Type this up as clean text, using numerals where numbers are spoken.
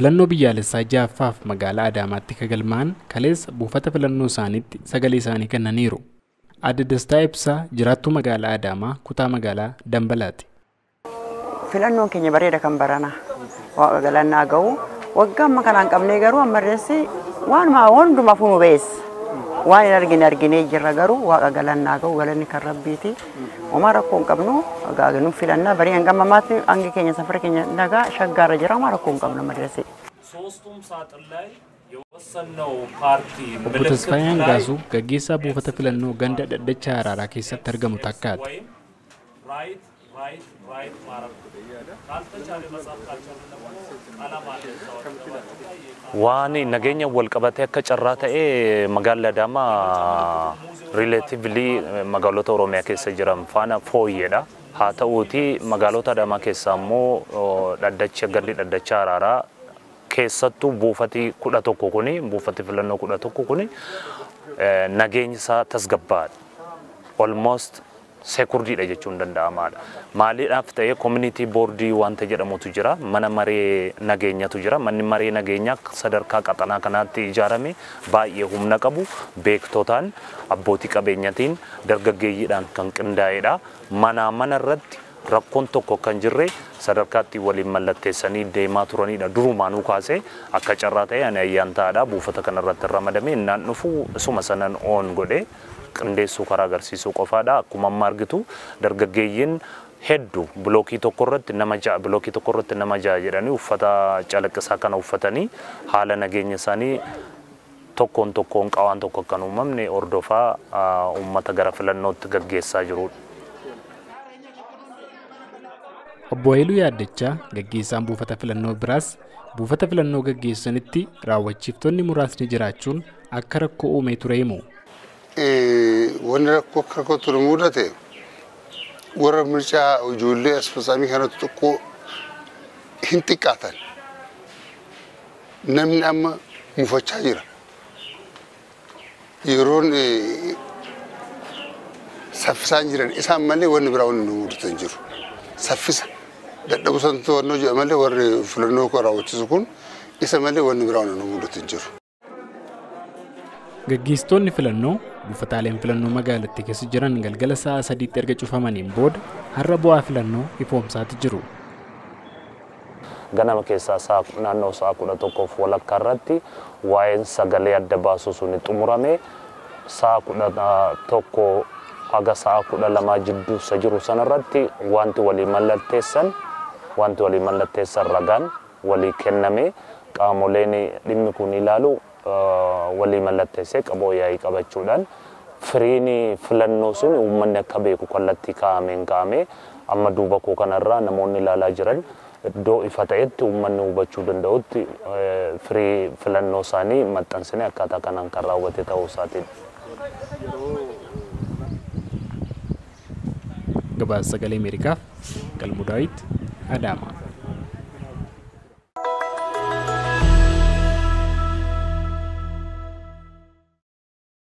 Filannoo biyyaalessaa ja'affaaf magaalaa Adaamaatti kagalmaan kaleessa buufata filannoo isaaniitti sagalee isaanii kennaniiru. Aadde Dastaa Ibsaa jiraattuu magaalaa Adaamaa kutaa magaalaa Dambalaati. Filannoon keenya bareeda kan barana waaqa galannaa gahu waggaa amma kanaan qabnee garuu ammarreessi waanuma hundumaafuu nu beessa. Waan hin argine arginee jirra garuu waaqa galannaa gahu galanni kan rabbiiti. Homaa rakkoo hin qabnu nu filannaa barii hanga ammaatti hangi keenya safara keenya nagaa shaggaarra jira homaa rakkoo hin qabnu ammarreessi. Obbo Tasfaayee Hangaasuu gaggeessaa buufata filannoo ganda Dhaddacha Araaraa keessatti argamu takkaati. Waan nageenya wal qabatee akka carraa ta'ee magaalli Adaamaa relatively magaalota Oromiyaa keessa jiran faana fooyyeedha. Haa ta'uuti magaalota Adaamaa keessaa immoo dhaddacha gandi Dhaddacha Araaraa keessattuu buufati 11 kuni buufati filannoo 11 kuni nageenyi isaa tasgabbaadha. Almost securityidha jechuun danda'amaadha. Maaliidhaaf ta'ee community boardii wanta jedhamutu jira. Mana maree nageenyatu jira. Manni maree nageenyaa sadarkaa qaxanaa kanaatti ijaarame baay'ee humna qabu beektotaan abbootii qabeenyatiin dargaggeeyyiidhaan kan qindaa'edha. Manaa mana irratti rakkoon tokko kan jirre sadarkaatti waliin mallatteessanii deemaa turanidha. Durumaanuu kaasee akka carraa ta'e ani ayyaantaadha. Buufata kanarratti ramadame innaan dhufu isuma sanan oon godhee qindeessuu karaa agarsiisuu qofaadha. Akkuma amma argitu dargaggeeyyiin hedduu bilookii tokko irratti nama ja'a bilookii tokko irratti nama ja'a jedhanii uffata calaqqisaa kana uffatanii haala nageenya isaanii tokkoon tokkoon qawaan tokko akka hin uumamne hordofaa uummata gara filannootti gaggeessaa jirudha. Obbo Haayiluu Yaaddachaa gaggeessaan buufata filannoo biraas buufata filannoo gaggeessanitti raawwachiiftonni muraasni jiraachuun akka rakkoo uumee ture himu. Wanni rakkoo akka rakkoo ture mudate warra mircaa ijoollee asfaasamii kanatti xiqqoo hin xiqqaatan. Namni amma mufachaa jira. Yeroon saffisaan jiran isaan malee wanni biraa wanni nu mudatu hin jiru. Saffisa dadhabuu santu to'annoo jedha malee warri filannoo raawwachiisu kun isa malee wanni biraa wanni nu mudatu hin jiru. Gaggeessitoonni filannoo buufataaleen filannoo magaalattii keessa jiran galgala sa'a 3tti erga cufamaniin booda har'a bu'aa filannoo ifoomsaatti jiru. Ganama keessaa naannoo sa'a 11 walakkaa irratti waa'een sagalee adda baasuu sun xumurame sa'a 11 haga sa'a 12 jidduu isa jiru sanarratti wanti walii mallatteessan ragaan walii kenname qaamoleen dhimmi kun ilaalu walii mallatteessee qaboo yaa'ii qabachuudhaan firiin filannoo sun uummanni akka beeku kallattii kaa'ameen kaa'ame amma duuba koo kanarraa namoonni ilaalaa jiran iddoo ifa ta'etti uummanni hubachuu danda'utti firii filannoo isaanii maxxansine akkaataa kanaan kan raawwate ta'uu isaatiin. Gabaasa Sagalee Ameerikaaf Galmuu Daawit Adaamaa.